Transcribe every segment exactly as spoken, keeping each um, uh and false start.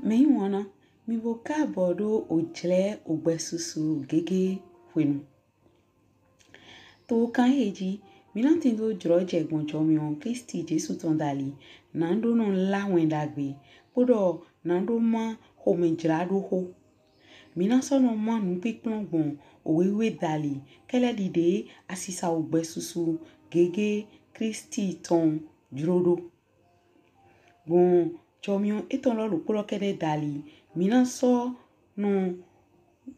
Mɛyiwanna, mì bo kaabɔ ɖo ojlɛ ogbɛsusu gege hwenu. To kan ehe ji, mí na tindo jlɔjɛ gbɔn jɔmiɔn Klisti Jesu tɔn dali, naɖo nɔ lá wɛn ɖagbe, kpoɖɔ naɖo má xomɛjlaɖoxo. Mí na sɔ nɔ má nupinplɔn gbɔn owe wiwe dali, kɛlɛ ɖiɖe asisa ogbɛsusu gege Klisti tɔn jlo ɖo. Gbɔn jɔmiɔn etɔn lɔ ɖokpo lɔ kɛɖɛ dali, mí na sɔ nɔ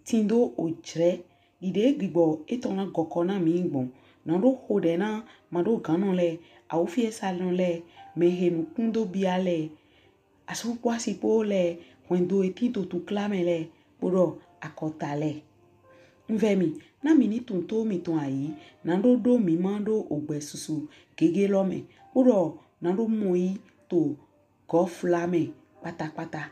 tindo ojlɛ ɖiɖe gbigbɔ etɔn na gɔkɔ na mí gbɔn. Naɖo xoɖɛ na maɖoganɔ lɛ, awufiɛsanɔ lɛ, mɛhe nukun do bia lɛ, asu kpo asi kpo lɛ, hwɛndo he tin to tukla mɛ lɛ, kpoɖɔ akɔta lɛ. Un vɛ mì, na mì ni tunwun to mìtɔn ayi, naɖo ɖo mí ma ɖo ogbɛsusu gege lɔ mɛ, kpoɖɔ naɖo mɔyi to gɔfla mɛ kpatakpata.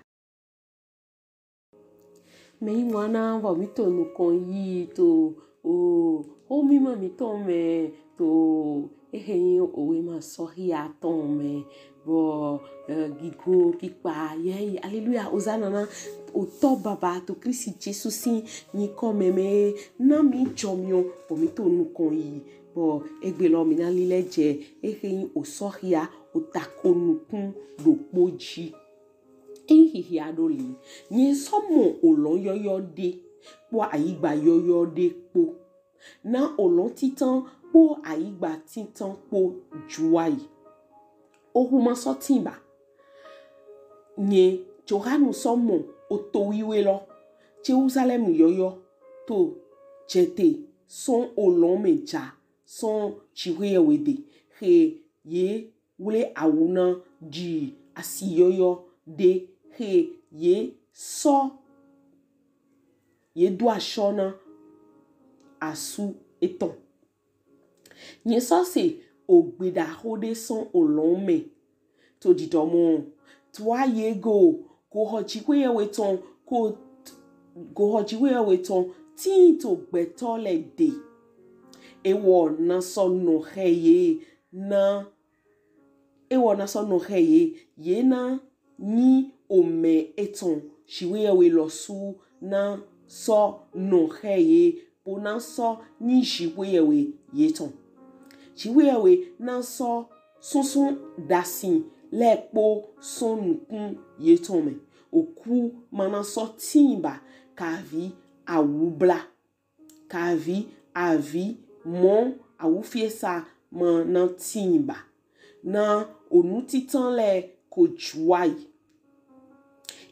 Mɛyiwanna, vɔ mí to nukɔn yi to o, o mí ma mítɔn mɛ to ehe nyi owe ma sɔhia tɔn mɛ, bɔ, e, gigo kikpa yɛyi, aleluya, ozana na Otɔ baba to Klisti Jesu sin yinkɔ mɛ mɛ, na mí jɔmiɔn bɔ mí to nukɔn yi, bɔ egbe lɔ mí na lilɛ jɛ ehe nyi osɔhia ota ko nukun ɖokpo ji. Eyin hihia ɖo li, nyɛ sɔ mɔ olɔn yɔyɔ ɖe kpo ayigba yɔyɔ ɖe kpo. Na olɔn tintan kpo ayigba tintan kpo juwayi. Ohu ma sɔ tin ba. Nyɛ Johanu sɔ mɔ oto wiwe lɔ, Jelusalɛm yɔyɔ, to jɛte sɔn olɔn mɛ ja sɔn Jiwheyɛwhe ɖe, he ye wle awu na ɖi asi yɔyɔ ɖe, he ye sɔ ye do ashɔ na asu etɔn. Nyɛ sɔ se ogbe ɖaxo ɖe sɔn olɔn mɛ to ɖiɖɔ mɔ, to aye go, goxɔ Jiwheyɛwhe tɔn, ko goxɔ Jiwheyɛwhe tɔn tin to gbɛtɔ lɛ ɖe. Ewɔ na sɔ nɔ xɛ ye na, ewɔ na sɔ nɔ xɛ ye, ye na nyi omɛ etɔn, Jiwheyɛwhe lɔsu na sɔ nɔ xɛ ye, bo na sɔ nyi Jiwheyɛwhe yetɔn. Jiwheyɛwhe na sɔ sunsun ɖasin lɛ kpo sɔn nukun yetɔn mɛ. Oku ma na sɔ tin ba, kavi awubla, kavi avi mɔ awufiɛsa ma na tin ba, na onu tintan lɛ ko juwayi.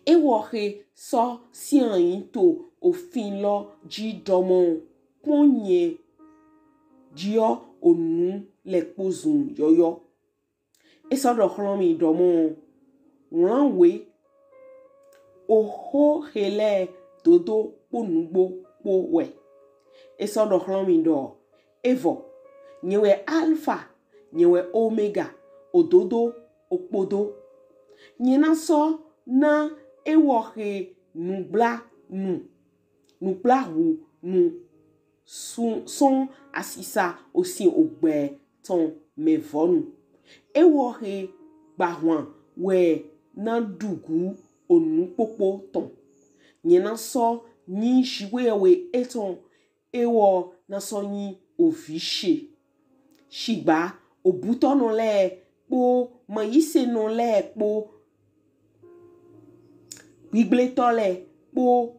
Ewɔ he sɔ sinai to ofin lɔ ji ɖɔmɔ, kpɔn, nyɛ jiɔ onu lɛ kpo zun yɔyɔ. E sɔ ɖɔ xlɔ mi ɖɔmɔ, wlan we, oxo he lɛ dodo kpo nugbo kpo wɛ. E sɔ ɖɔ xlɔ mi ɖɔ, evɔ, nyɛ wɛ Alfa, nyɛ wɛ Omega, ododo, okpodo. Nyɛ na sɔ na ewɔ he nugbla nu, nugblahu nu sɔn asisa osin ogbɛ tɔn mɛ vɔnu. Ewɔ he gbahwan wɛ na ɖugu onu kpokpo tɔn. Nyɛ na sɔ nyi Jiwheyɛwhe etɔn, ewɔ na sɔ nyi ovi she. Shigba obutɔnɔ lɛ kpo mayisenɔ lɛ kpo, gbigblɛtɔ lɛ kpo,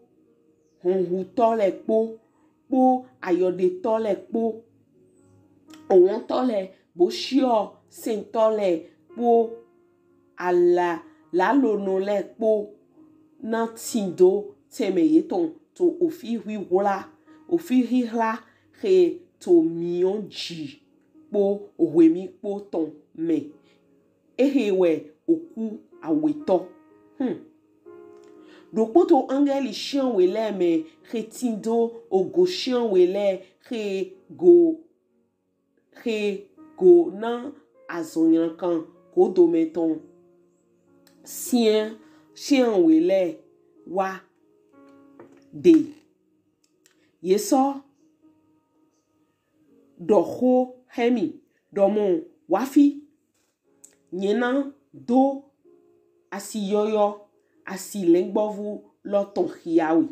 hɔnhutɔ lɛ kpo, kpo ayɔɖetɔ lɛ kpo, owɔntɔ lɛ, bo shiɔ sɛntɔ lɛ kpo, ala lalonɔ lɛ kpo na tindo tɛnmɛ yetɔn to ofi hwihwla, ofi hihla he to miɔn ji kpo ohwemi kpo tɔn mɛ. Ehe wɛ oku awetɔ. Hmm. Ɖokpo to angɛli shianwe lɛ mɛ he tindo ogo shianwe lɛ he go, he go na azɔnylankan godomɛ tɔn shian, shianwe lɛ wa ɖe. Ye sɔ ɖɔ xo xɛ mi ɖɔmɔ, wa fi, nyɛ na do asi yɔyɔ asi lɛngbɔvu lɔ tɔn xia we.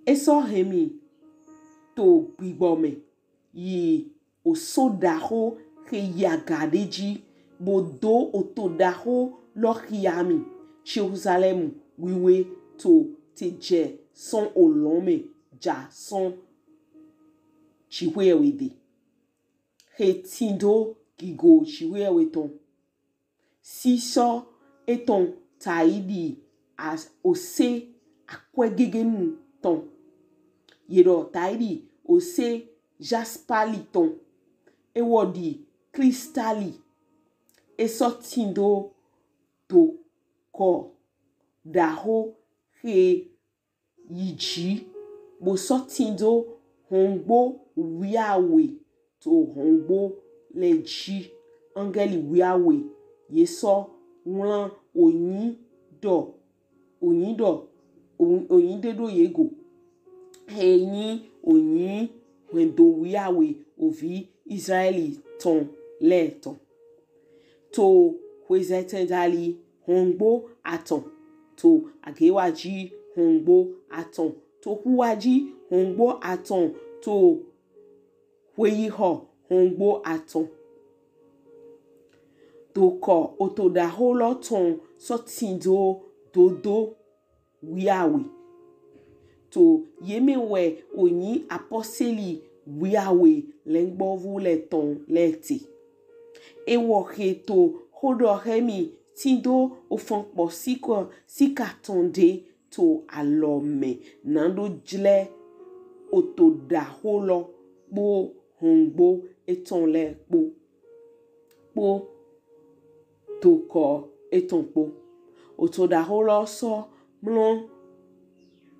E sɔ hɛn mi to gbigbɔ mɛ yi oso ɖaxo xe yi aga ɖe ji, bo do oto ɖaxo lɔ xia mi, Jerusalɛm wiwe to te jɛ sɔn olɔn mɛ ja sɔn Jiwheyɛwhe ɖe, xe tindo gigo Jiwheyɛwhe tɔn. Sisɔ etɔn taidi a- ose akwɛgegenu tɔn. Yeɖɔ taidi ose jaspali tɔn. Ewɔ ɖi kristali. E sɔ tindo dokɔ ɖaxo xe yi ji, bo sɔ tindo hɔngbo wiawe to hɔngbo lɛ ji. Angɛli wiawe ye sɔ wlan onyi ɖɔ, onyi ɖɔ, o- onyi ɖe ɖo ye go. Xe nyi onyi hwɛndo wiawe ovi Izlaɛli tɔn lɛ tɔn. To xwezɛtɛn dali hɔngbo atɔn, to agewaji hɔngbo atɔn, to xuwaji hɔngbo atɔn, to xweyixɔ hɔngbo atɔn. Dokɔ oto ɖaxo lɔ tɔn sɔ tindo dodo wiawe. To ye mɛ wɛ onyi apɔseli wiawe lɛngbɔvu lɛ tɔn lɛ te. Ewɔ xe to xoɖɔ xɛ mi tindo ofɔnkpɔ sikɔ sika tɔn ɖe to alɔ mɛ nado jlɛ oto ɖaxo lɔ kpo hɔngbo etɔn lɛ kpo kpo dokɔ etɔn kpo. Oto ɖaxo lɔ sɔ mlɔ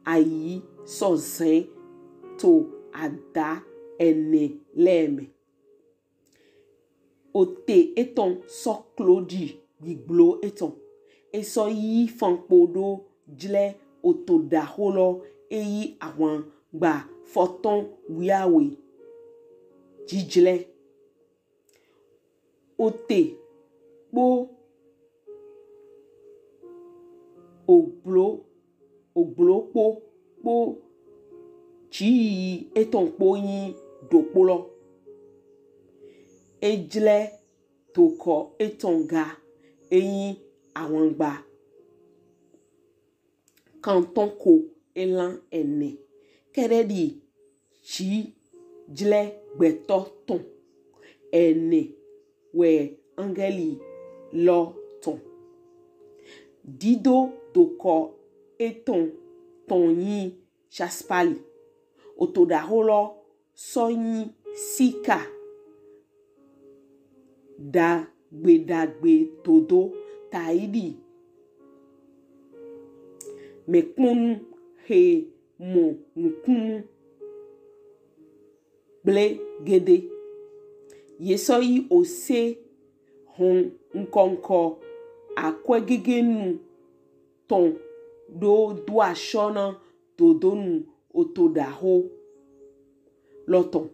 ayi sɔ zɛn to ada ɛnɛ lɛ mɛ. Ote etɔn sɔ klo ɖi gbigblo etɔn. E sɔ yi fankpo ɖo jlɛ oto ɖaxo lɔ, e yi ahwangba fɔtɔn wiawe jijlɛ. Ote kpo ogblo ogblo kpo kpo jiyiyi etɔn kpo nyi ɖokpo lɔ. E jlɛ dokɔ etɔn ga, e nyi ahwangba kantɔn ko elan ɛnɛ. Kɛɖɛɖi jijlɛ gbɛtɔ tɔn ɛnɛ wɛ angɛli lɔ tɔn. Dido dokɔ etɔn tɔn nyi jaspali. Oto ɖaxo lɔ sɔ nyi sika ɖagbe ɖagbe dodo taidi mɛkpɔnu xe mɔ nukunnu gble gede. Ye sɔ yi ose hɔn nkɔnkɔ akwɛgegenu tɔn ɖo do ashɔ na dodonu oto ɖaxo lɔ tɔn.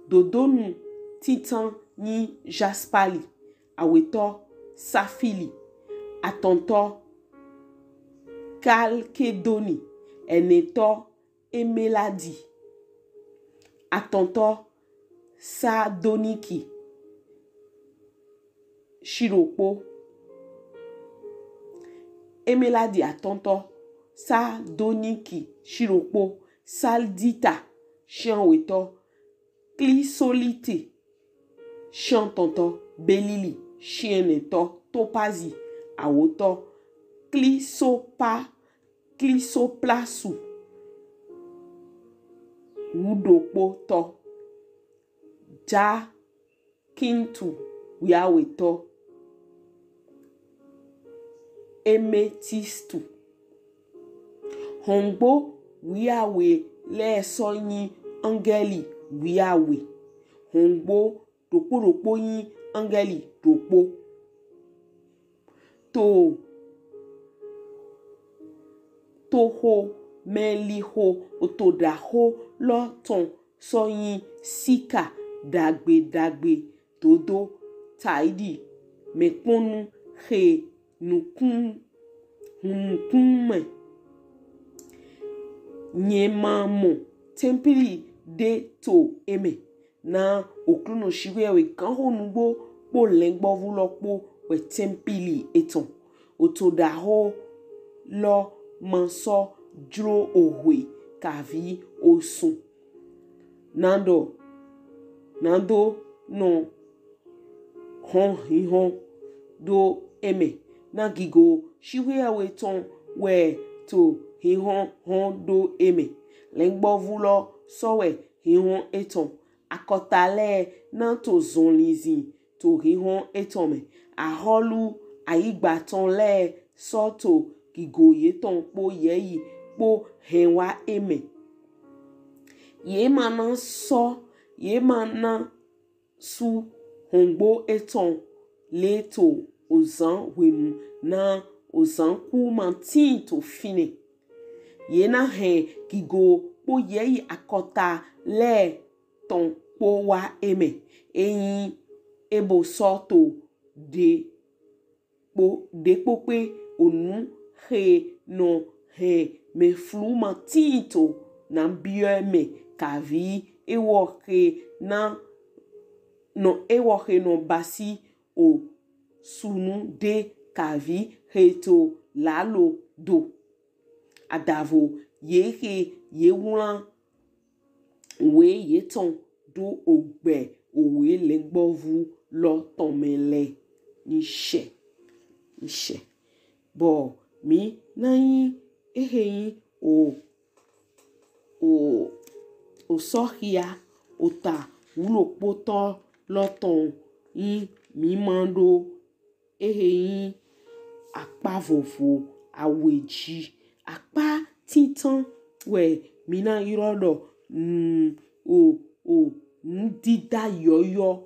Dodonu tintan nyi jaspali, awetɔ safili, atɔntɔ kalkedoni, ɛnɛtɔ emeladi, atɔntɔ sadoniki shiɖokpo. Emeladi atɔntɔ, sadoniki shiɖokpo, saldita shianwetɔ, klisolite shiantɔntɔ, belili shiɛnɛtɔ, topazi awotɔ, klisopa klisoplasu wuɖokpotɔ, jakintu wiawetɔ, emetistu. Hɔngbo wiawe lɛ sɔ nyi angɛli wiawe. Hɔngbo ɖokpo ɖokpo nyi angɛli ɖokpo. To toxo mɛlixo oto ɖaxo lɔ tɔn sɔ nyi sika ɖagbe ɖagbe dodo taidi mɛkpɔnu xe nukun, hun nukun mɛ. Nyɛ ma mɔ tɛmpili ɖe to e mɛ. Na Oklunɔ Jiwheyɛwhe Ganxonugbo kpo Lɛngbɔvu lɔ kpo wɛ tɛmpili etɔn. Oto ɖaxo lɔ ma sɔ jlo ohwe kavi osun. Nado, nado nɔ hɔn hinhɔn do e mɛ. Na gigo Jiwheyɛwhe tɔn wɛ to hinhɔn hɔn do e mɛ. Lɛngbɔvu lɔ sɔ wɛ hinhɔn etɔn. Akɔta lɛ na to zɔnlin zin to hinhɔn etɔn mɛ. Axɔlu ayigba tɔn lɛ sɔ to gigo yetɔn kpo yɛyi kpo hɛn wa e mɛ. Ye ma na sɔ, ye ma na su hɔngbo etɔn le to ozan hwenu na ozan ku ma tin to finɛ. Ye na hɛn gigo kpo yɛyi akɔta lɛ tɔn kpo wa e mɛ. Eyin e bo sɔ to ɖe kpo ɖe kpo kpe onu xe nɔ hɛn mɛflu ma tin to na biɔ e mɛ kavi ewɔ xe na nɔ ewɔ xe nɔ basi osunu ɖe kavi xe to lalo do. Adavo ye xe ye wlan we yetɔn do ogbɛ owe Lɛngbɔvu lɔ tɔn mɛ lɛ. Nishɛ, nishɛ. Bɔ mi na yin exe yin o o osɔxia ota wulokpotɔ lɔ tɔn yin mi ma ɖo exe yin akpa vovo awe ji. Akpa tintan wɛ mi na ylɔ ɖɔ mm, o o nudida yɔyɔ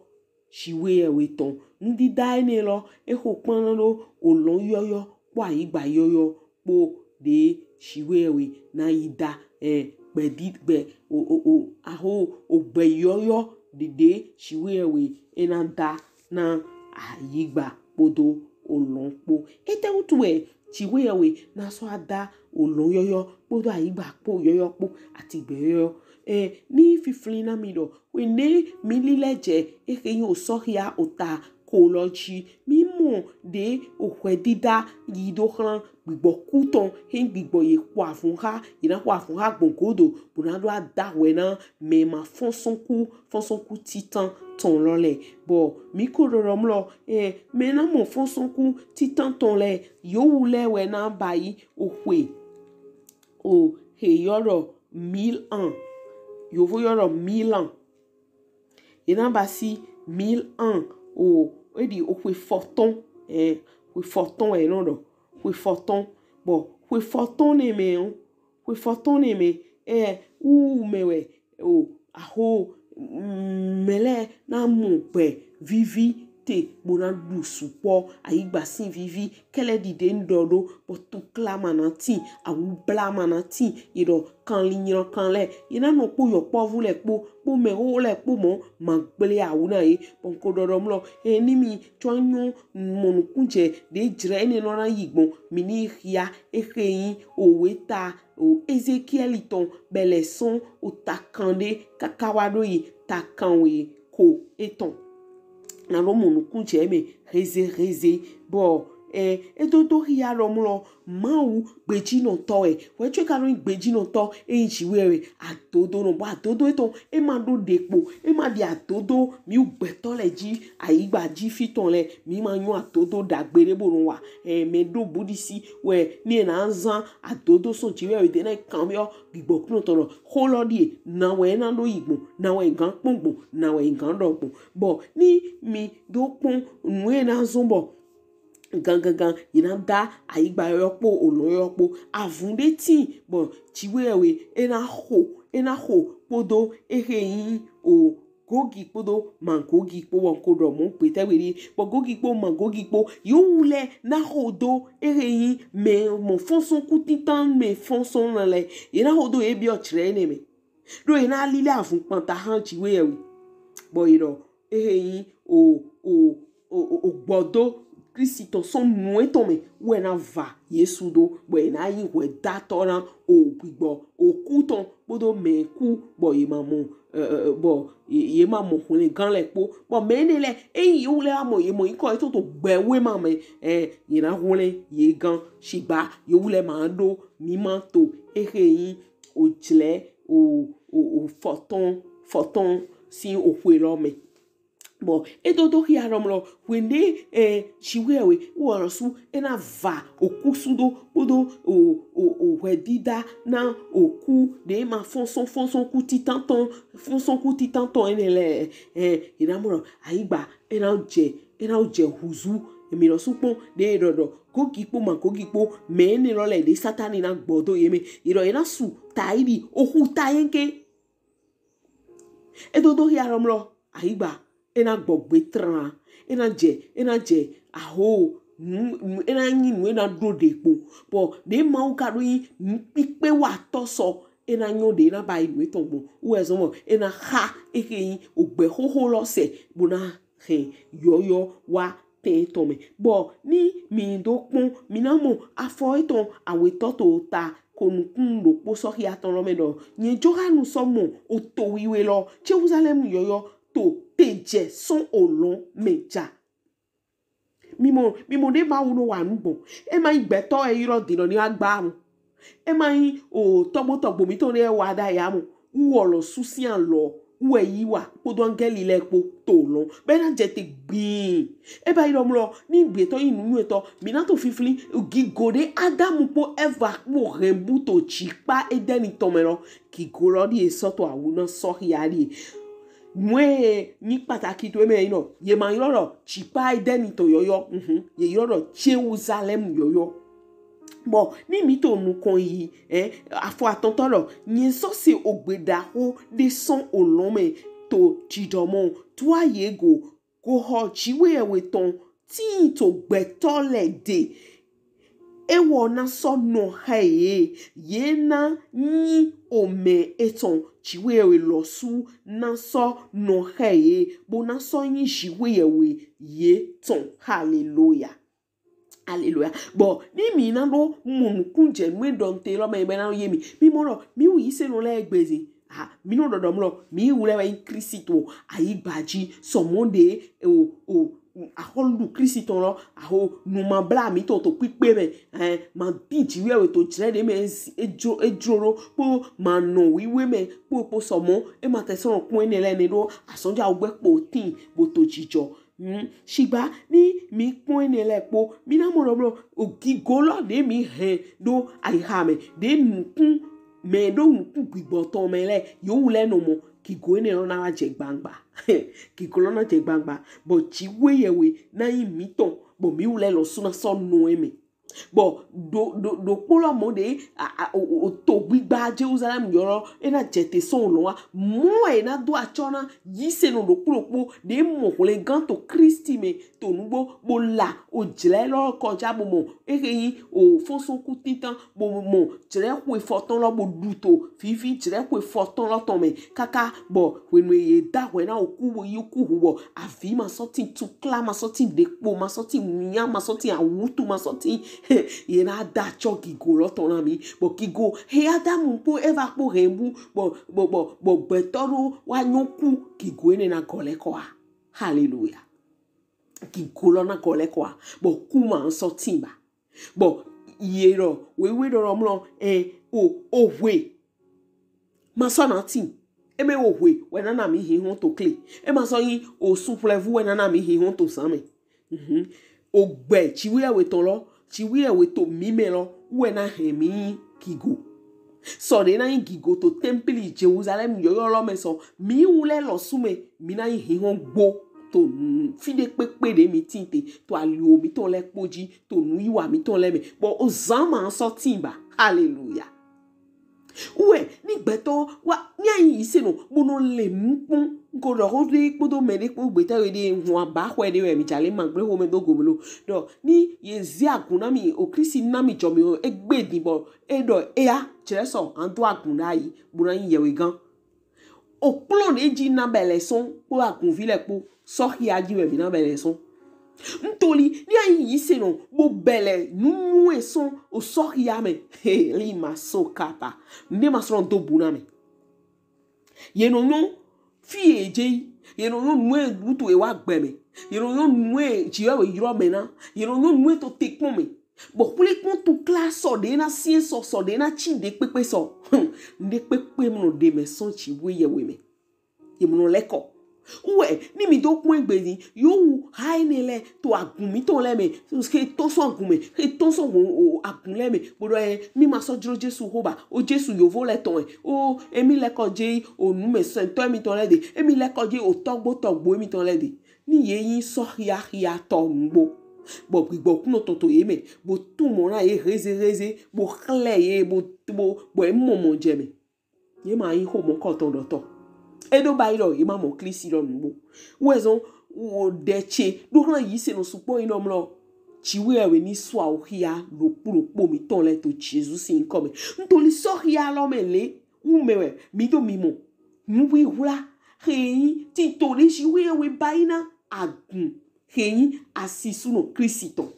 Jiwheyɛwhe tɔn. Nudida enɛ lɔ e xo kpanna ɖo olɔn yɔyɔ kpo ayigba yɔyɔ kpo ɖe Jiwheyɛwhe na yi da eh, gbɛdi gbɛ o o o aho ogbɛ yɔyɔ ɖeɖe Jiwheyɛwhe e na da na ayigba kpodo olɔn kpo. Etɛwutu wɛ Jiwheyɛwhe na sɔ ada olɔn yɔyɔ kpodo ayigba kpo yɔyɔ kpo ati gbɛ yɔyɔ. Eh, ni fifli na mi ɖɔ whenɛ mi lilɛ jɛ exe yin osɔxia ota ko lɔ ji. Mi mɔ ɖe ohwɛdida yi do xlan gbigbɔ ku tɔn he gbigbɔ ye xɔ avun xa ye na xɔ avun xa gbɔn godo bo na ɖo ada hwɛ na mɛ ma fɔnsɔnku fɔnsɔnku titan tɔn lɔ lɛ. Bɔ mi ko ɖɔɖɔ mlɔ eh, mɛ na mɔ fɔnsɔnku titan tɔn lɛ yowu lɛ wɛ na ba yi ohwe o he yɔ ɖɔ mille ans. Yovo yɔ ɖɔ mille ans. Ye na basi mille ans o e ɖi ohwe fɔtɔn eh, hwe fɔtɔn wɛ nɔ ɖɔ hwe fɔtɔn. Bɔ hwe fɔtɔn nɛ mɛ o hwe fɔtɔn nɛ mɛ eh, wu mɛ wɛ o aho mɛ lɛ na mɔ gbɛ vivi te bo na ɖu sukpɔ ayigba sin vivi kɛlɛ ɖiɖe n ɖɔ ɖo bɔ tukla ma na tin awubla ma na tin yi ɖɔ kanli nylan kan lɛ yi na nɔ kpo yɔkpɔvu lɛ kpo kpo mɛho lɛ kpo mɔ ma gble awu na ye bɔ n ko ɖɔɖɔ mlɔ ɛ ni mi tsɔ nyɔ mɔ nukun jɛ ɖe jrɛ enɛ nɔ na yi gbɔn mi ni xia exe yin owe ta o Ezekiɛli tɔn bɛlɛ sɔn o ta kanɖe kaka wa ɖo yi ta kanwe ko etɔn. Na ɖo mɔ nukun jɛ mɛ heze heze bɔ ɛ edodo xia ɖɔ mlɔ Mawu gbejinɔtɔ wɛ wɛ tsɔ ka ɖo yin gbejinɔtɔ eyin Jiwheyɛwhe adodonɔ bɔ adodo etɔn e ma ɖo ɖe kpo e ma ɖi adodo mi wu gbɛtɔ lɛ ji ayigba ji fi tɔn lɛ mi ma nyɔ adodo ɖagbe ɖe bo nɔ wa ɛ mɛ ɖo buɖisi wɛ ni e na zan adodo sɔn Jiwheyɛwhe de na kanbiɔ gbigbɔ kplɔntɔ lɔ xo lɔ ɖie na wɛ e na ɖo yi gbɔn na wɛ e gan kpɔn gbɔn na wɛ e gan ɖɔ gbɔn bɔ ni mi ɖo kpɔn nu e na zɔn bɔ gangangan yi na da ayigba yɔyɔ kpo olɔn yɔyɔ kpo avun ɖe tin bɔ Jiwheyɛwhe e na xo e na xo kpodo exe yin o Gogi kpodo Magogi kpo bɔ n ko ɖɔ mɔ gbetɛgbe ɖi bɔ Gogi kpo Magogi kpo yewu lɛ na xo do exe yin mɛ mɔ fɔnsɔnku titan mɛ fɔnsɔn na lɛ ye na xo do ye biɔ jrɛ enɛ mɛ ɖo ye na lilɛ avun kpanta han Jiwheyɛwhe bɔ ye ɖɔ exe yin o o o o gbɔdo Kristi tɔn sɔn nu etɔn mɛ wɛ na va Yesu do bɔ e na yi hwɛdatɔ na o gbigbɔ oku tɔn kpodo mɛ ku bɔ ye ma mɔ bɔ ye ma mɔ hwlɛngan lɛ kpo bɔ mɛ enɛ lɛ eyin yewu lɛ wa mɔ ye mɔ yinkɔ etɔn to gbɛwema mɛ ɛ ye na hwlɛn ye gan shigba yewu lɛ ma ɖo mima to ehe yin ojlɛ o o o fɔtɔn fɔtɔn sin oxwe lɔ mɛ. Bɔ e dodo xia ɖɔ mlɔ hwende ɛ shiwe we wɔ lɔsu e na va okusu do kpodo o o o hwɛdida na oku ɖe ma fɔnsɔn fɔnsɔn ku titantɔn fɔnsɔn ku titantɔn enɛ lɛ ɛ e na mlɔ ayigba e na jɛ e na jɛ huzu emi lɔsu kpɔn ɖe ɖɔɖɔ gogi kpo ma gogi kpo mɛ enɛ lɔ lɛ ɖe satani na gbɔ do ye mɛ ye ɖɔ ye na su ta yi ɖi oxu ta yɛn ke. E dodo xia ɖɔ mlɔ ayigba e na gbɔgbe tran e na jɛ e na jɛ aho nu nu e na nyi nu e na ɖo ɖe kpo bɔ ɖe mawu ka ɖo yi nu kpikpe wa tɔ sɔ e na nyɔ ɖe e na ba yi nu etɔn gbɔn wɛ zɔn mɔ e na xa ehe yi ogbɛ xoxo lɔ sɛ bo na hɛn yɔyɔ wa tɛn etɔn mɛ bɔ ni mi do kpɔn mi na mɔ afɔ etɔn awetɔ to ta ko nukun ɖokpo sɔxi atɔn lɔ mɛ ɖɔ nyɛ Johanu sɔ mɔ oto wiwe lɔ Jerusalem yɔyɔ to te jɛ sɔn olɔn mɛ ja. Mi mɔ mi mɔ ɖe Mawu nɔ wa nu gbɔn e ma yi gbɛtɔ e yrɔ din ɖɔ ni wa gba mu e ma yi o tɔgbo tɔgbo mi tɔn ɖe wa ɖa ya mu wɔ lɔsu sin alɔ wɛ yi wa kpodo angɛli lɛ kpo to lɔn bɛ na jɛ te gbiin e ba yi ɖɔ mlɔ ni gbetɔ yi nunu etɔ mi na to fifli gigo ɖe Adamu kpo Eva kpo hɛn bu to jikpa Edɛni tɔn mɛ lɔ gigo lɔ ɖie sɔ to awu na sɔxia ɖie nue nyi pataki to eme yi nɔ ye ma yrɔ ɖɔ jikpa Edɛni tɔn yɔyɔ mhm ye yrɔ ɖɔ Jerusalem yɔyɔ. Bɔ ni mi to nukɔn yi ɛ afɔ atɔntɔ lɔ nyɛ sɔ se ogbe ɖaxo ɖe sɔn olɔn mɛ to jijɔmɔ to aye go goxɔ jiwe ewe tɔn tin to gbɛtɔ lɛ de ewɔ na sɔ nɔ xɛ ye ye na nyi omɛ etɔn jiwe ewe lɔsu na sɔ nɔ xɛ ye bo na sɔ nyi jiwe ewe ye tɔn haleluya. Aleluya. Bɔ ni mi na ɖo mɔ nukun jɛ nu e ɖɔ nte lɔ mɛ bɛ na ye mi mi mɔ lɔ mi wu yi se nɔ lɛ egbe zi ha mi nɔ ɖɔɖɔ mlɔ mi wu lɛ wɛ yi Kristo ayi gbaji sɔmɔ ɖe o o axɔlu Kristo lɔ aho nu ma bla mi tɔ to kpikpe mɛ ɛ ma di ji wɛ to jrɛ ɖe mɛ edzro edzro ɖo kpo ma nɔ wiwe mɛ kpo kpo sɔmɔ e ma tɛ sɔn kpɔn enɛ lɛ ne ɖo asɔnja wo gbɛ kpo tin bo to jijɔ Hmm, shigba ni mi kpɔn enɛ lɛ kpo mi na mɔ ɖɔ mlɔ ogigo lɔ ɖe mi hɛn ɖo ayiha mɛ ɖe nukun mɛ ɖo nukun gbigbɔ tɔn mɛ lɛ yewu lɛ nɔ mɔ gigo enɛ lɔ na wa jɛ gbangba gigo lɔ na jɛ gbangba bɔ jiwe yɛwe na yi mi tɔn bɔ mi wu lɛ lɔsu na sɔ nɔ eme bɔ ɖo ɖo ɖokpo lɔ mɔ ɖe a a o o to gbigba Jerusalem yɔrɔ ena jɛte sɔn olɔn wa mɔ ena do atsɔ na yi se nɔ ɖokpo ɖokpo ɖe mɔ hwlɛngan to Kristi mɛ to nugbo bo la ojlɛ lɔ kɔja bo mɔ ehe yi o fɔnsɔnku tintan bo mɔ jlɛ xwe fɔtɔn lɔ bo ɖu to fifi jlɛ xwe fɔtɔn lɔ tɔn mɛ kaka bɔ hwenu ye da hwɛ na oku bo yi oku hu bɔ avi ma sɔ tin tukla ma sɔ tin ɖekpo ma sɔ tin nya ma sɔ tin awutu ma sɔ tin ye na da tsɔ gigo lɔ tɔn na mi bɔ gigo he Adamu kpo Eva kpo hɛn bu bɔ bɔ bɔ bɔ gbɛtɔ ɖo wa nyɔ ku gigo ene na gɔ lɛ kɔa haleluya gigo lɔ na gɔ lɛ kɔa bɔ ku ma sɔ tin ba bɔ ye lɔ wewe lɔ lɔ mlɔ ɛ o o hwe ma sɔ na tin eme o hwe wɛ na na mi hi hɔn to kle ema sɔ yin o sunflɛvu wɛ na na mi hi hɔn to zan mɛ Mhm. Ogbɛ ciwi ewe tɔn lɔ ciwi ewe to mi mɛ lɔ wɛ na hɛn mi gigo sɔ ɖe na yin gigo to tɛmpli Jerusalem yɔyɔ lɔ mɛ sɔ mi wu lɛ lɔsu mɛ mi na yin hihɔn gbo to fi ɖe kpekpe ɖe mi tin te to aliwo mitɔn lɛ kpo ji to nuyiwa mitɔn lɛ mɛ bɔ ozan ma sɔ tin ba haleluya. Wɛ ni gbɛtɔ wa ni ayi yi se nɔ bo nɔ le nu kpɔn nko ɖɔ xo ɖe kpodo mɛ ɖe kpo gbɛtɔ ɖe hɔn aba xɔe ɖe wɛ mi ja le ma gble xo mɛ do gome lo ɖɔ ni ye zi agun na mi o Kristi na mi jɔ mi o egbe di bɔ e ɖɔ eya jrɛ sɔ an do agun na yi bo na yi yɛwe gan o kplɔn ɖe ji na bɛ lɛ sɔn kpo agunvi lɛ kpo sɔ xia ji wɛ mi na bɛ lɛ sɔn Ntoli ni ayi yi se nɔ bo bɛlɛ nunue sɔn osɔhia mɛ. He, li ma so kapa. Nde ma sɔn do bu na mɛ. Ye nɔ nyɔ fi ye je yi. Ye nɔ nyɔ nue butu ye wa gbɛ mɛ. Ye nɔ nyɔ nue jiwe we yrɔ mɛ na. Ye nɔ nyɔ nue to te kpɔn mɛ. Bɔ kple kpɔn tukla sɔ ɖe na sie sɔ sɔ ɖe na tsi ɖe kpekpe sɔ. Hm, ɖe kpekpe mɔ ɖe mɛ sɔn tsi we yɛ we mɛ. Ye mɔ lɛ kɔ. Wɛ, ni mi do kpɔn egbe ni, yo wu ha ene lɛ to agun mi tɔn lɛ mɛ, he tɔn sɔn agun mɛ, he tɔn sɔn o agun lɛ mɛ. Bo ɖɔ ɛ, mi ma sɔ jlo Jesu ho ba, o Jesu yovo lɛ tɔn ɛ, o emi lɛ kɔ je o nu mɛ sɛntɔ emi tɔn lɛ de, emi lɛ kɔ je o tɔgbo tɔgbo emi tɔn lɛ de. Ni ye yin sɔ hia hia tɔ nugbo. Bɔ gbigbɔ kunɔ tɔn to ye mɛ, bo tu mɔ na ye heze heze, bo xlɛ ye, bo bo bɔ e mɔ mɔ jɛ mɛ. Ye ma yin xo mɔ kɔtɔn ɖɔtɔ. E ɖo ba yi ɖɔ ye ma mɔ Klisti ɖɔ nugbo. Wɛ zɔn wo ɖe tse ɖo hlan yi se nɔ sukpɔ yi nɔ mlɔ. Tsi wɛ wɛ ni sɔ awo xia ɖokpo ɖokpo mi tɔn lɛ to Jesu si nkɔ mɛ. Ntoli sɔ xia lɔ mɛ le wu mɛ wɛ mi do mi mɔ. Nuwi hwla xe yin tito ɖe si wɛ wɛ ba yi na agun xe yin asisu nɔ Klisti tɔn.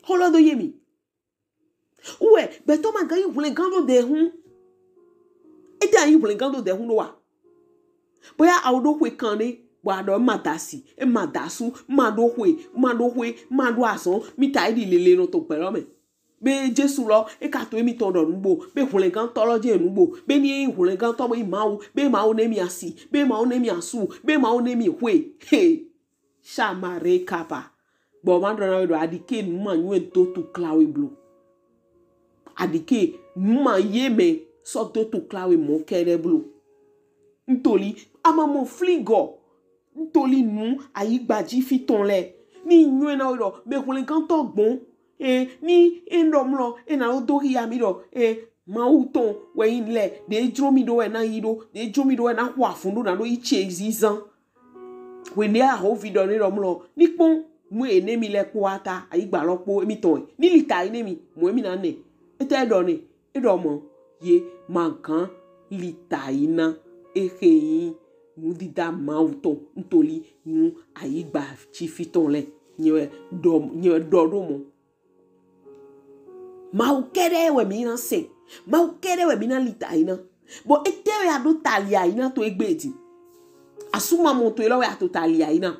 Xolɔ do ye mi. Wɛ gbɛtɔ ma gan yi hwlɛngan ɖo dɛ hun. Ete anyi hwlɛngan ɖo dɛ hun ɖo wa. Boya awo ɖo xwe kan ne, bɔ aɖɔ ema da si, ema da su, ma ɖo xwe, ma ɖo xwe, ma ɖo azɔn, mi ta eɖi lele nɔ to gbɛ lɔ mɛ. Be Jesu lɔ, e ka to emi tɔn ɖɔ nugbo, be hwlɛngantɔ lɔ je nugbo, be ni hwlɛngantɔ be Mawu, be Mawu ne mi asi, be Mawu ne mi asu, be Mawu ne mi xwe. He. Shamare kapa. Bɔ ma ɖɔ na we ɖɔ aɖike nu ma nyuɛ do tukla we blo. Aɖike nu ma ye mɛ sɔ do tukla we mɔ kɛɖɛ blo. Ntoli, ama mɔ fligɔ. Ntoli nu ayigba ji fi tɔn lɛ. Ni nyuɛ na we ɖɔ be hwlɛngantɔ gbɔn. E, ni e ɖɔ mlɔ, e na ɖo do xia mi ɖɔ, e, Mawu tɔn wɛ yin lɛ, ɖe jlo mi ɖo wɛ na yi ɖo, ɖe jlo mi ɖo wɛ na xɔ afun ɖo na ɖo yi tse zizan. Hwenɛ ahovi ɖɔ ne ɖɔ mlɔ, ni kpɔn nu ene mi lɛ kpo ata, ayigba lɔ kpo emi tɔn ɛ. Ni li ta yi ne mi, mɔ emi na nɛ. Ete ɖɔ ne, e ɖɔ mɔ, ye ma gan li ta yi na, exe yin nudida Mawu tɔn, ntoli nu ayigba ji fi tɔn lɛ. Nyɛ wɛ ɖɔ, nyɛ wɛ ɖɔ ɖo mɔ. Mawu kɛɖɛ wɛ mi na sɛn. Mawu kɛɖɛ wɛ mi na li ta yi na. Bɔ ete wɛ a ɖo ta li ayi na to egbe di. Asu ma mɔ to elɔ wɛ a to ta li ayi na.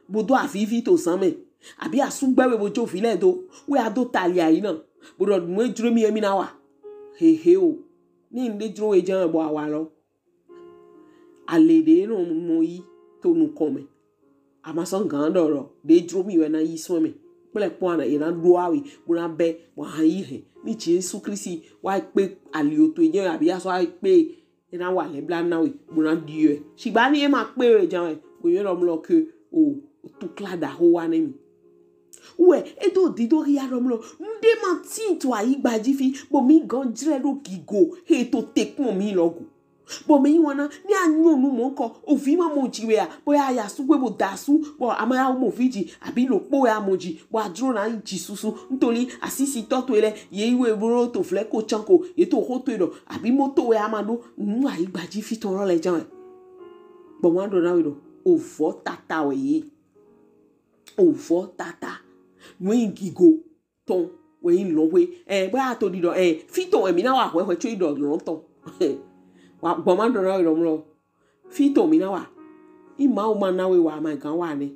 Bo do avivi to zan mɛ. Abi asu gbɛ wɛ bo jo vi lɛ do. Wɛ a do ta li ayi na. Bo ɖɔ nu e jlo mi emi na wa. Hehe o. Ni nu ɖe jlo we jan bɔ a wa lɔ. Ale ɖe nɔ mɔ yi to nukɔn mɛ. A ma sɔ gan ɖɔ ɖɔ ɖe jlo mi wɛ na yi sɔn mɛ. Kple kpɔ ana ye na ɖo awe bo na bɛ bo ha yi hɛn. Ni Jesu Klisti wa kpe ali o to ye abi a sɔ kpe ye na wa lɛ bla na we bo na ɖi wɛ. Shigba ni e ma kpe wɛ jan wɛ bo yɔ ɖɔ mlɔ ke o tukla ɖaxo wa ne mi. Wɛ e do dido xia ɖɔ mlɔ. Nuɖe ma tin to ayigba ji fi bo mi gan jlɛ ɖo gigo he to te kpɔn mi lɔ go. Bɔ mɛ yi wana ni a nyɔ nu mɔ kɔ, ovi ma mɔ ji wɛ a, bɔ ya ya su gbe bo da su, bɔ ame ya mɔ vi ji, abi lo kpo ya mɔ ji, bɔ a jlo na yi ji susu, ntoli asisi tɔ to lɛ, ye yi we bro to flɛ ko can ko, ye to xo to ɖɔ, abi mɔ to wɛ a ma ɖo, nu ayigba ji fi tɔn lɔ lɛ jan wɛ. Bɔ ma ɖɔ na we ɖɔ, ovɔ tata wɛ ye. Ovɔ tata. Nu yi gigo tɔn wɛ yin lɔn hwe. Ɛ, bɔ a to ɖiɖɔ, ɛ, fi tɔn wɛ mi na wa hwɛ hwɛ tso yi ɖɔ lɔn tɔn. Wa gbɔ ma ɖɔ na yi ɖɔ mlɔ. Fi tɔn mi na wa. Yi Mawu ma na we wa ma gan wa ne.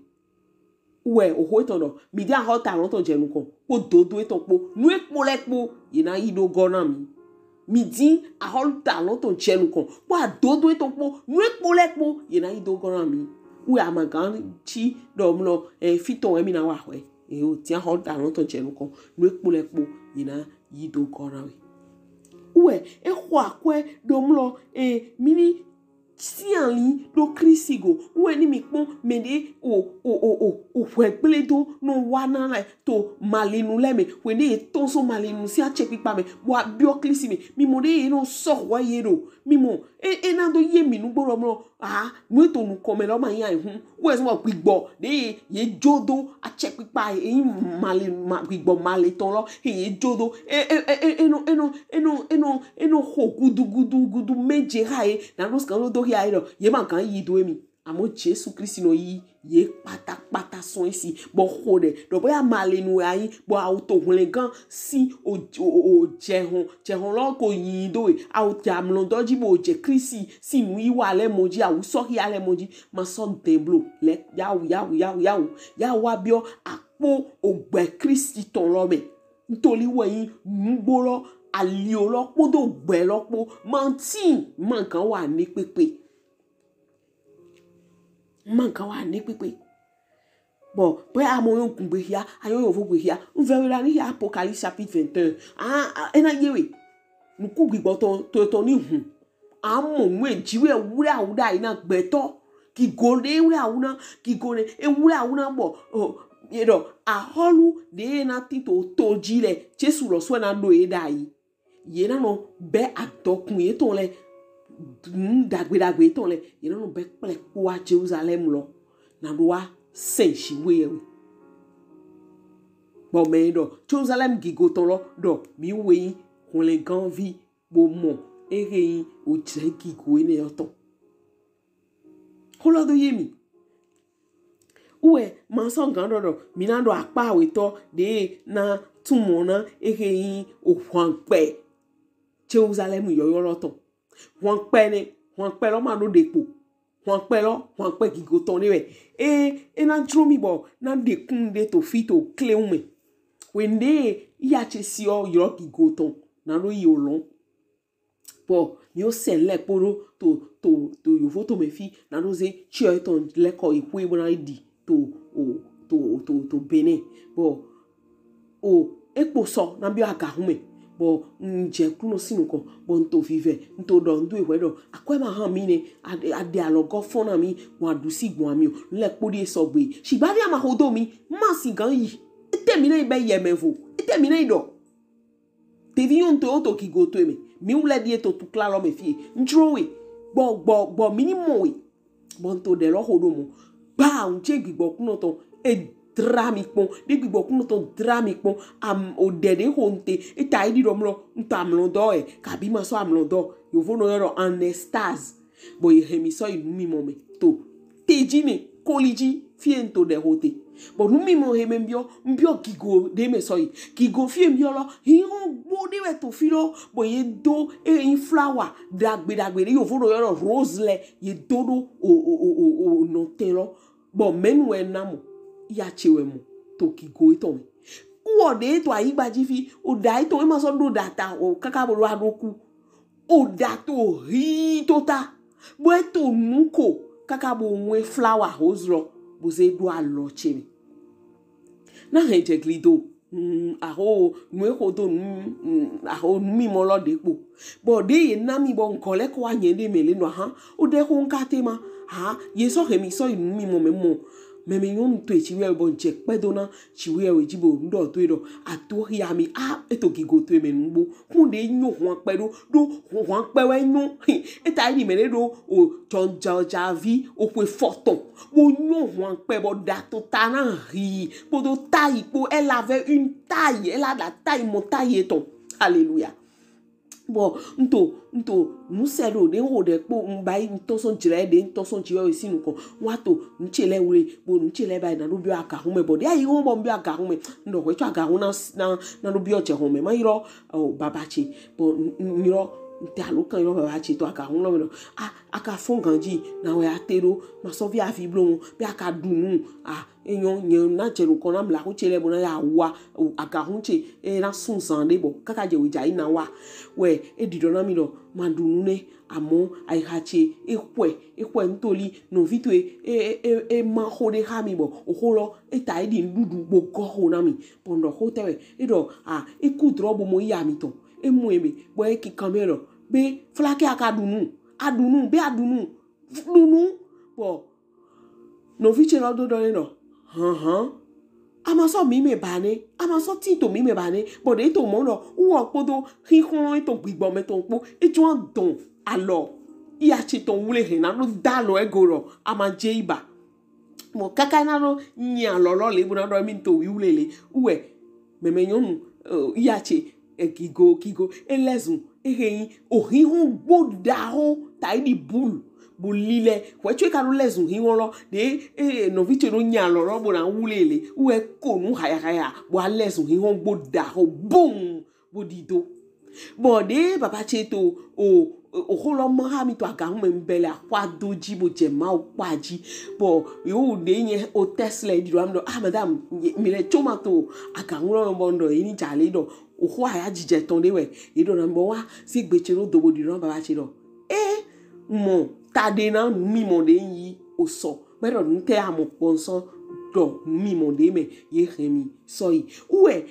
Wɛ oxo etɔn ɖɔ mi di axɔ ta lɔn tɔn jɛ nukɔn kpo dodo etɔn kpo nu ekpo lɛ kpo ye na yi ɖo gɔ na mi. Mi di axɔ ta lɔn tɔn jɛ nukɔn kpo adodo etɔn kpo nu ekpo lɛ kpo ye na yi do gɔ na mi. Wɛ a ma gan ci ɖɔ mlɔ, ɛ, fi tɔn wɛ mi na wa hwɛ. Eyo tia xɔ ɖalɔn tɔn jɛ nukɔn nu ekpo lɛ kpo yi na yi do gɔ na we. Wɛ e xɔ akwɛ ɖɔ mlɔ, e, mi ni siali ɖo Klisti go. Wɛ ni mi kpɔn mɛ ɖe o o o o o hwɛ gble do nɔ wa na lɛ to malinu lɛ mɛ. Wɛ ne ye tɔn so malinu si acɛ kpikpa mɛ bɔ a biɔ Klisti mɛ. Mi mɔ ɖe ye nɔ sɔ hwɛ ye ɖo. Mi mɔ e e na do ye mi nugbo ɖɔ mlɔ. Ah, nu e to nukɔn mɛ lɔ ma yin aihun. Wɛ zɔn gbigbɔ ɖe ye jo do acɛ kpikpa ye yin mali ma gbigbɔ mali tɔn lɔ he ye jo do e e e e e nɔ e nɔ e nɔ e nɔ e nɔ xo gudu gudu gudu mɛ je ha ye na ɖo sika ɖo do hia ye ɖɔ ye ma gan yi do emi. Amɔ Jesu Kristi nɔ yi ye kpatakpata sɔn esi bɔ xo ɖe ɖɔ bɔ ya ma le nu ayi bɔ awo to hwlɛngan si o o o jɛhɔn jɛhɔn lɔ ko yin do e awo jɛ amlɔdɔ ji bo jɛ Kristi si nu yi wa lɛ mɔ ji awu sɔxia lɛ mɔ ji ma sɔ dɛn blo lɛ yawu yawu yawu yawu yawu wa biɔ akpo ogbɛ Kristi tɔn lɔ mɛ ntoli wɛ yin nugbo lɔ alio lɔ kpodo ogbɛ lɔ kpo ma tin ma gan wa ne kpekpe. Ma gan wa ne kpekpe. Bon, bɛ amɔ yɔ gungbe xia, ayɔ yɔvo gbe xia. N vɛ wɛ la ni xia Apocalypse chapitre vingt et un. Ah, ah, ena ye we. Nuku gbigbɔ tɔn to tɔn ni hun. Amɔ nue ji wɛ wura wuda ina gbɛtɔ. Kigo ne wura wuna, kigo ne e wura wuna bɔ. Oh, ye dɔ ahɔlu de na ti to to ji lɛ. Jesu lɔ sɔ na do e da yi. Ye na nɔ bɛ adɔkun yetɔn lɛ nu dagbe dagbe yetɔn lɛ ye na nɔ bɛ kplɛ kpo wa Jerusalem lɔ na ɖo wa sɛn si we yɛ we. Bɔ mɛ dɔ Jerusalem gigo tɔn lɔ dɔ mi we yi hwlɛnganvi bo mɔ ehe yi o jɛ gigo enɛ yɔ tɔn. Xolɔ do ye mi. Uwɛ ma sɔ gan dɔ dɔ mi na dɔ akpa awetɔ de na tumɔ na ehe yi o hwankpɛ Jerusalem yɔyɔ lɔ tɔn. Hwankpɛ ne hwankpɛ lɔ ma ɖo ɖekpo. Hwankpɛ lɔ hwankpɛ gigo tɔn ne wɛ. E e na jlo mi bɔ na ɖekun ɖe to fi to kleun mɛ. Wende ya ce si ɔ yɔ gigo tɔn na ɖo yi o lɔn. Bɔ mi wo sɛ lɛ kpo ɖo to to to yovo to mɛ fi na ɖo ze tsi ɔ etɔn lɛ kɔ yi xwe bo na yi ɖi to o to to to Benin bɔ o ekpo sɔ na bi agahun mɛ bɔ n jɛ kunɔ sinu kɔ bɔ n to vivɛ n to dɔ n do ihwɛ dɔ akɔɛ ma hàn mi nɛ ade alɔgɔ fɔn na mi wọn aɖusi gbɔn ami o n lɛ kpo ɖi esɔgbe sigba ɖi ama xo do mi ma si gan yi ete mi na yi bɛ yɛ mɛ vo ete mi na yi dɔ. Tevi nyɔnu to wo to gigo to eme. Mi wlɛ ɖie to tukla lɔ me fie. Ŋtsro we. Gbɔ gbɔ gbɔ mi ni mɔ we. Bɔ n to ɖe lɔ xo ɖo mɔ. Gba ŋtse gbigbɔ kunɔ tɔn. E dra mi kpɔn. Ɖe gbigbɔ kunɔ tɔn dra mi kpɔn. Am o ɖe ɖe xo ŋte. E ta yi ɖi ɖɔ mlɔ. N to amlɔ dɔ ɛ. Kabi ma sɔ amlɔ dɔ. Yovo nɔ yɔ ɖɔ en extase. Bɔ ye hɛn mi sɔ yi nu mi mɔ mɛ to teji mɛ koli ji fie n to ɖe ho te. Bɔ nu mi mɔ he mɛ n biɔ n biɔ gigo ɖe mɛ sɔ yi gigo fie n biɔ lɔ hiho gbo ɖe wɛ to fi lɔ bɔ ye do e yin flawa dagbe dagbe ɖe yovo ɖo yɔ ɖɔ rose lɛ ye do ɖo o o o o o nɔtɛn lɔ bɔ mɛnu wɛ na mɔ ya ce wɛ mɔ to gigo etɔn mɛ. Kuwɔ ɖe to ayigba ji fi o ɖa etɔn e ma sɔ ɖo ɖa ta o kaka bo ɖo aɖo ku. O da to hii to ta. Bo e to nu ko kaka bo ŋue flawa ho zlɔ bo ze ɖo alɔ ce mi. Na hɛn jɛ gli do. Mm, aho nu e xo do nu mm, aho nu mi mɔ lɔ ɖe kpo. Bɔ ɖe ye na mi bɔ nkɔ lɛ ko wa nyɛ ɖe mɛ le nɔ ahan. O ɖe xo nka te ma. Ha ye sɔ hɛn mi sɔ yi nu mi mɔ mɛ mɔ. Mɛ mi nyɔnu to etsi wɛ bɔ n jɛ kpɛ do na tsi wɛ o dzi bo n ɖɔ to e ɖɔ ato xia mi a eto gigo to e mɛ nugbo. Kun ɖe nyɔ hwan kpɛ ɖo ɖo hwan kpɛ wɛ nyɔ. Eta yi mɛ ɖe ɖo o jɔnjɔnjavi o xwe fɔtɔn. Bo nyɔ hwan kpɛ bɔ ɖa to ta na hi. Kpodo tayi kpo elle avait une taille, elle a la taille mon taille etɔn. Alléluia. Bɔ n to n to nu sɛ ɖo ɖe n xo ɖe kpo n ba yi n tɔn sɔn jlɛ ɖe n tɔn sɔn jlɛ o si nukɔn wa to n ce lɛ wle bo n ce lɛ ba yi na ɖo biɔ agahun mɛ bɔ ɖe ayi wo bɔ n biɔ agahun mɛ n ɖɔ hwɛ tsɔ agahun na na na ɖo biɔ jɛ hɔn mɛ ma yi lɔ o baba ce bɔ n yi lɔ n te alo kan yi lɔ baba ce to agahun lɔ mɛ lɔ a a ka fɔn ganji na wɛ a te ɖo ma sɔ vi avi blo mɔ bi a ka ɖu nu a Enyɔ nyɛ na jɛ nukɔn na mla xo ce lɛ bo na ya wa agahun ce e na sun zan ɖe bɔ kaka jɛ weja yi na wa wɛ e ɖiɖɔ na mi ɖɔ ma ɖu nu nɛ amɔ ayiha ce e xɔɛ e xɔɛ ntoli nɔvi to e e e e ma xo ɖe xa mi bɔ oxo lɔ e ta e ɖi nuɖuɖu gbo gɔ xo na mi bɔ n ɖɔ xo tɛ wɛ e ɖɔ a e ku drɔ bo mɔ iya mi tɔn e mɔ e mɛ bɔ e kinkan mɛ ɖɔ be flakɛ a ka ɖu nu a ɖu nu be a ɖu nu ɖu nu bɔ Nɔvi ce lɔ do ɖɔ nɛ ɖɔ, hɔnhɔn, a ma sɔ mi mɛ ba nɛ, a ma sɔ tin to mi mɛ ba nɛ, bɔ ɖe to mɔ ɖɔ wɔ kpodo xixlɔn eto gbigbɔ mɛ tɔn kpo, e jɔ dɔn alɔ iya ce tɔn wle hɛn na ɖo da alɔ ego ɖɔ a ma je yi ba. Mɔ kaka na ɖo nyi alɔ lɔ le bo na ɖɔ mi to wi wle le wɛ mɛmɛ nyɔnu iya ce gigo gigo e lɛ zun ehe yin ohinhɔn gbo ɖaho ta yi ɖi bulu Bo lilɛ, wɛ tso ka ɖo lɛzun hihɔn lɔ ɖe, e nɔvi tso ɖo nya lɔ lɔ bo na wu lɛ lɛ, wɛ ko nu hayahaya bo alɛzun hihɔn gbo da xɔ boom bo ɖi do. Bɔ ɖe baba tse to o oxo lɔ ma ha mi to agaŋu mɛ bɛ le akwa do dzi bo dze ma o kpa dzi. Bɔ yo ɖe nye o test le ɖi ɖo am ɖɔ, ah madame, mi le tso ma to agaŋu lɔ bɔ ndɔ yi ni dza le ɖɔ oxo aya dzidze tɔn ɖe wɛ. Yi ɖɔ na bɔ wa si gbe tse ɖo do bo ɖi ɖɔ baba tse ɖɔ, e mɔ ta ɖe na nu mi mɔ ɖe yi o sɔ. Mɛ ɖɔ nu tɛ amɔ kpɔnsɔ ɖɔ nu mi mɔ ɖe mɛ ye hɛn mi sɔ yi. Wɛ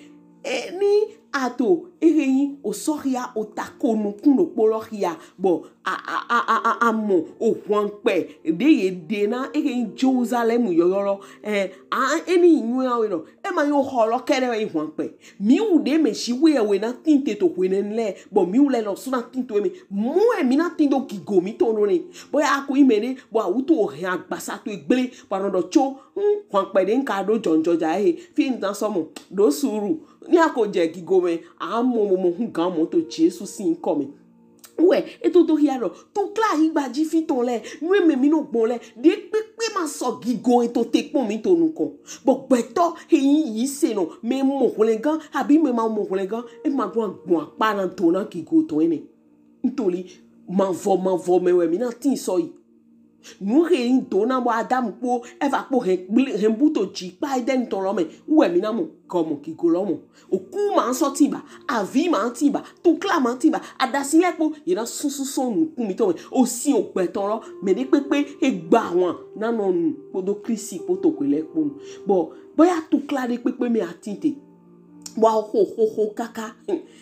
e ni ato ehe yi o sɔ xia o ta ko nukun ɖokpo lɔ xia bɔ a a a a a amɔ o hwan kpɛ ɖe ye ɖe na ehe yi Jerusalem yɔyɔ lɔ. Ɛ a e ni nyɔ ya wɛ ɖɔ e ma yɔ xɔ lɔ kɛ ɖe wɛ yi hwan kpɛ. Mi wu ɖe mɛ si wɛ wɛ na tin te to hwe nɛ lɛ bɔ mi wu lɛ lɔ su na tin to eme mu ɛ mi na tin do gigo mi to ɖo ne. Bɔ ya ko yi mɛ ɖe bɔ awutu o hɛn agbasa to egble bɔ anɔ ɖɔ tso n hwan kpɛ ɖe n ka ɖo jɔnjɔnja ehe fi n dan sɔmɔ ɖo suru ni a ko dze gigo mɛ a mɔ mɔ mɔ hu gan mɔ to Jesu sin kɔ mɛ. Wɛ e to do hia ɖɔ tukla ayigba dzi fi tɔn lɛ nu e mɛ mi nɔ gbɔn lɛ ɖe kpekpe ma sɔ gigo e to te kpɔn mi to nukɔn. Bɔ gbɛtɔ he yi yi se nɔ mɛ mɔ hwlɛngan abi mɛ ma mɔ hwlɛngan e ma ɖo agbɔn akpa na do na gigo tɔn ene. Ntoli mavɔ mavɔ mɛ wɛ mi na tin sɔ yi. Nu he yi do na bɔ Adamu kpo Eva kpo hɛn kple hɛn bu to dzi kpa Eden tɔn lɔ mɛ wɛ mi na mɔ gɔmɔ gigo lɔ mɔ. Oku ma sɔ tin ba, avi ma tin ba, tukla ma tin ba, adasi lɛ kpo ye na susu sɔn nukun mi tɔn mɛ. Osin ogbɛtɔ lɔ mɛ ɖe kpekpe e gba wan na nɔ nu kpodo Kristi kpo to hwe lɛ kpo nu. Bɔ bɔya tukla ɖe kpekpe mɛ a tin te. Bɔ a xo xo xo kaka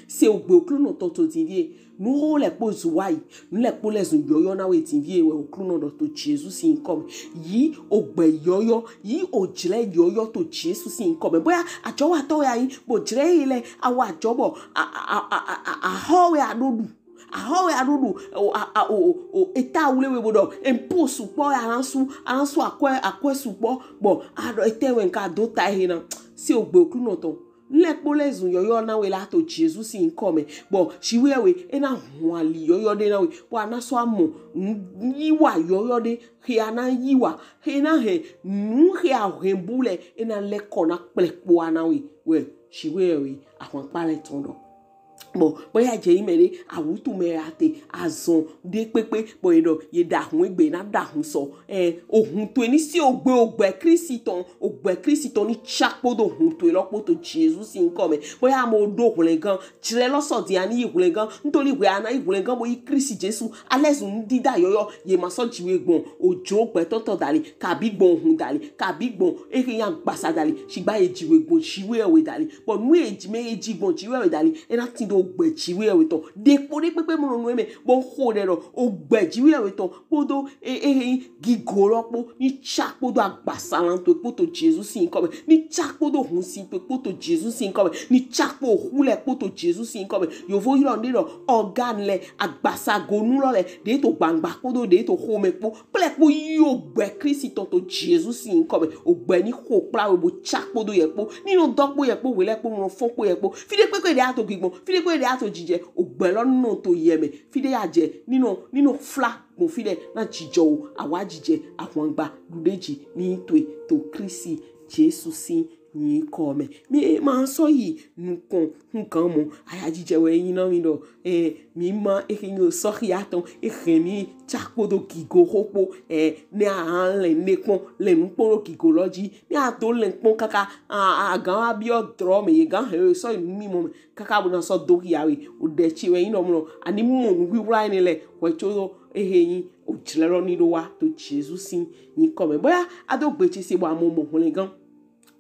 se ogbe Oklunɔ tɔn to din vie. Nu xo lɛ kpo zu wa yi, nu lɛ kpo lɛ zun yɔyɔ na we din vie wɛ Oklunɔ ɖɔ to Jesu sin nkɔ mɛ. Yi ogbɛ yɔyɔ, yi ojlɛ yɔyɔ to Jesu sin nkɔ mɛ. Bɔya ajɔwatɔ ya yi, bo jlɛ yi lɛ awa ajɔ bɔ a a a a a a xɔ wɛ a ɖo ɖu. Ahɔ wɛ aɖuɖu o a a o o eta wule wɛ bo ɖɔ empo sukpɔ ya alansu alansu akwɛ akwɛ sukpɔ bɔ aɖɔ ete wɛ nka do ta ehe na se ogbe Oklunɔ tɔn. Nlɛ kpo lɛ zun yɔyɔ na we la to Jesu sin nkɔ mɛ bɔ si wɛ wɛ ena hun ali yɔyɔ ɖe na we bɔ ana sɔ amɔ yiwa yɔyɔ ɖe he ana yiwa he na hɛn nu he ahɛn bu lɛ ena lɛ kɔ na kplɛ kpo ana we wɛ si wɛ wɛ ahɔn kpa lɛ tɔn ɖɔ. Bɔ bɔ ya dze yi mɛ ɖe awutu mɛ ya te azɔn ɖe kpekpe bɔ ye ɖɔ ye ɖa hun egbe na ɖa hun sɔ ɛ ohun to ni si ogbe ogbɛ Kristi tɔn ogbɛ Kristi tɔn ni tsa kpodo hun to lɔ kpoto Jesu sin nkɔ mɛ bɔ ya mo ɖo hwlɛngan tsrɛ lɔ sɔ dia ni yi hwlɛngan ntoli hwɛ ana yi hwlɛngan bo yi Kristi Jesu alɛ zun dida yɔyɔ ye ma sɔ dziwe gbɔn ojo gbɛtɔtɔ dali kabi gbɔn ohun dali kabi gbɔn ehe ya gbasa dali sigba ye dziwe gbɔn dziwe ewe dali bɔ nu ye dzi mɛ ye dzi gbɔn dziwe ewe dali ena tin do gbɛ dziwe ewe tɔn ɖe kpo ɖe kpekpe mɔ nu mɛ bɔ xo ɖe ɖɔ o gbɛ dziwe ewe tɔn kpodo ehe gigo lɔ kpo ni tsa kpodo agbasalan to kpoto Jesu sin nkɔ mɛ ni tsa kpodo hun sin to kpoto Jesu sin nkɔ mɛ ni tsa kpo ohu lɛ kpoto Jesu sin nkɔ mɛ yovo ylɔ ne ɖɔ organe lɛ agbasagonu lɔ lɛ ɖe to gbangba kpodo ɖe to xomɛ kpo kple kpo yi ogbɛ Kristi tɔn to Jesu sin nkɔ mɛ ogbɛ ni xo kpla we bo tsa kpodo yɛ kpo ni nɔ dɔ kpo yɛ kpo wele kpo nɔ fɔ kpo yɛ kpo fi ɖe kpekpe ɖe ato gbigbɔn fi ɖe kpekpe ɖe ato jijɛ ogbɛ lɔ nɔ to yɛ mɛ fi ɖe ya jɛ ni nɔ ni nɔ fla gbɔn fi ɖe na jijɔ o awa jijɛ ahwangba ɖuɖeji ni to to Kristi Jesu sin nyi kɔ mɛ mi ma sɔ yi nukɔn nkan mɔ ayajijɛ wɛ yi na mi ɖɔ ɛ mi ma ehe nyo sɔxi atɔn ehe mi tsa kpodo gigo xo kpo ɛ ne ahan lɛ ne kpɔn lɛ nu kpɔn ɖo gigo lɔ dzi ne ato lɛ kpɔn kaka agan wa biɔ drɔ mɛ ye gan he sɔ yi nu mi mɔ mɛ kaka bo na sɔ do hia we o ɖe tsi wɛ yi nɔ mlɔ ani mɔ nu wiwla yi ne lɛ wɛ tso ehe nyi o jlɛ lɔ ni ɖo wa to Jesu sin nyi kɔ mɛ bɔya ado gbetsi se bɔ amɔ mɔ hwlɛngan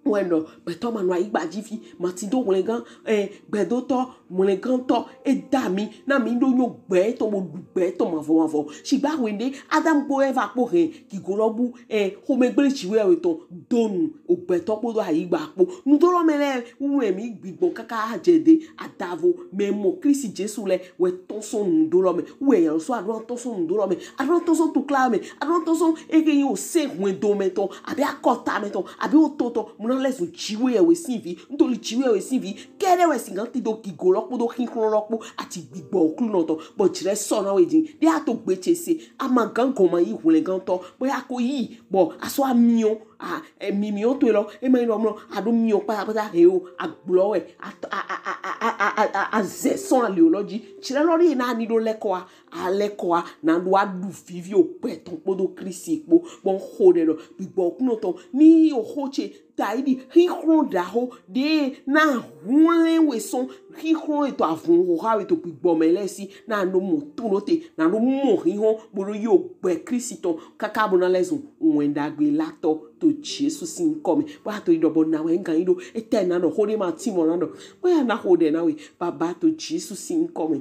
wɛ nɔ gbɛtɔ ma nɔ ayigba dzi fi ma ti do hwlɛngan ɛ gbɛdotɔ hwlɛngantɔ eda mi na mi ɖo nyo gbɛ etɔn bo ɖu gbɛ etɔn mavɔ mavɔ sigba hwende Adamu kpo Eva kpo hɛn gigo lɔ bu ɛ xomɛgble dziwe etɔn donu ogbɛtɔ kpodo ayigba kpo nudo lɔ mɛ lɛ wu mɛ mi gbigbɔn kaka adze de adavo mɛ mɔ Kristi Jesu lɛ wɛ tɔn sɔn nudo lɔ mɛ wɛ yɛn sɔ aɖo tɔn sɔn nudo lɔ mɛ aɖo tɔn sɔn tukla mɛ aɖo tɔn sɔn eke yi o se hwendo mɛ tɔn abi akɔta mɛ tɔn abi o to tɔn Na lɛ zun jiwe yɛ we sin vi, n to li jiwe yɛ we sin vi. Kɛɖɛ wɛ sin gan ti do gigo lɔ kpo do xixlɔ lɔ kpo ati gbigbɔ Oklunɔ tɔn. Bɔ jrɛ sɔ na we din. Ɖe a to gbe ce se. A ma gan gɔn ma yi hwlɛngantɔ. Bɔ ya ko yi. Bɔ a sɔ a miɔ. A e mi miɔ to lɔ. E ma yi lɔ mlɔ. A ɖo miɔ kpatakpata he o. A gblɔ wɛ. A a a a a a a a a zɛ sɔn ali o lɔ ji. Jrɛ lɔ ɖe na ni ɖo lɛ kɔ a. Alɛ kɔ a na ɖo a ɖu vivi o gbɛ tɔn kpodo Kristi kpo. Bɔ n xo ɖɛ ɖɔ gbigbɔ Oklunɔ tɔn ni o xo ce taidi xixlɔ ɖaxo ɖe na hwlɛn we sɔn xixlɔ eto avun xoxa we to gbigbɔ mɛ lɛ si na ɖo mɔ to ɖo te na ɖo mɔ xixlɔ bo ɖo yi o gbɛ Kristi tɔn kaka bo na lɛ zun wɛn ɖagbe la tɔ to Jesu sin nkɔ mɛ. Bɔ a to yi ɖɔ bɔ na wɛ n gan yi ɖo etɛ na ɖɔ xo ɖe ma ti mɔ na ɖɔ bɔ ya na xo ɖɛ na we baba to Jesu sin nkɔ mɛ.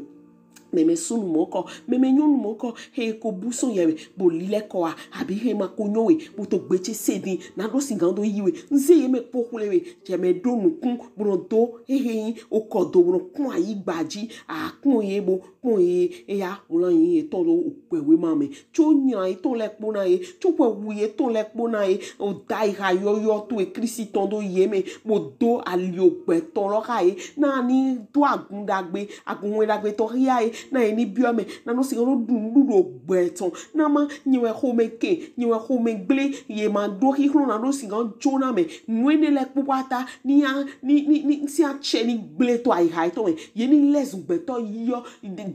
Mɛmɛ sunu mɔ kɔ, mɛmɛ nyɔnu mɔ kɔ, he ko bu sɔn yɛ we, bo lilɛ kɔ a, abi he ma ko nyɔ we, bo to gbe ce se din, na ɖo sin gan do yi we, n ze ye mɛ kpo xwle we, jɛ mɛ ɖo nukun, bo nɔ do, he he yin, o kɔ do, bo nɔ kun ayi gbaji, a kun ye bo, kun ye, e ya, wlan yin ye tɔn ɖo o gbɛ we ma mɛ. Tso nyla yetɔn lɛ kpo na ye, tso hwɛhu yetɔn lɛ kpo na ye, o da yi ha yɔyɔ to e Kristi tɔn do ye mɛ, bo do ali o gbɛ tɔn lɔ ha ye, na ni do agun ɖagbe, agun wɛn ɖagbe tɔn hia ye, na ye ni biɔ mɛ, na nɔ sin gan ɖo ɖu nuɖuɖu o gbɛ tɔn, na ma nyɛ wɛ xomɛ ke, nyɛ wɛ xomɛ gble, ye ma ɖo xixlɔ na ɖo sin gan jo na mɛ, nu ene lɛ kpo kpata, ni ya, ni, ni, ni, si a tsɛ ni gble to ayi ha yetɔn mɛ, ye ni lɛ zun gbɛtɔ yɔ,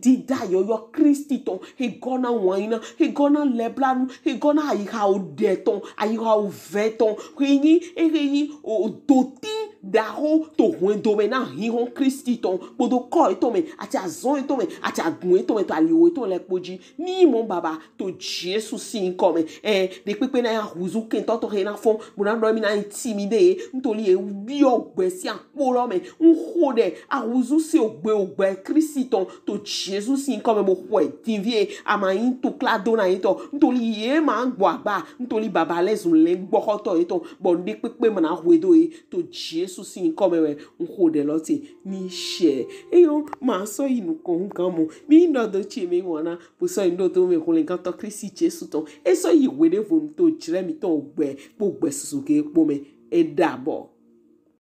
dida yɔyɔ Kristi tɔn, he gɔ na wanyina, he gɔ na lɛblanu, he gɔ na ayiha o ɖɛ tɔn, ayiha o vɛ tɔn, he nyi, he nyi o doti ɖaxo to hwɛndo mɛ na hinhɔn Kristi tɔn, kpodo kɔ etɔn mɛ, ati azɔn etɔn mɛ, ati agun etɔn mɛ, to aliho etɔn lɛ kpo ji, ni mɔ baba to Jesu sin nkɔ mɛ. Ɛ, ɖe kpekpe na ya huzu kɛntɔ tɔ he na fɔn, bo na ɖɔ mi na intimidé ye, ntoli ye biɔ gbɛ si kpo lɔ mɛ. N xo ɖɛ, ahuzu se o gbɛ o gbɛ Kristi tɔn to Jesu sin nkɔ mɛ bo xɔ ɛ din vie, a ma yin to kla do na yin tɔ. Ntoli ye ma gbɔ agba, ntoli baba lɛ zun lɛ gbɔxɔtɔ ye tɔn, bɔ n ɖe kpekpe ma na hwe do ye to Jesu sin nkɔ mɛ wɛ n xo ɖɛ lɔ te ni shɛ. Eyo ma sɔ yi nukɔn gan mɔ. Mi nɔ do tsi mi wɔna, bo sɔ yi nɔ do mi hwlɛngantɔ Kristi Jesu tɔn. E sɔ yi hwe ɖe vo n to jrɛ mi tɔn gbɛ kpo gbɛ susu ke kpo mɛ. E ɖabɔ.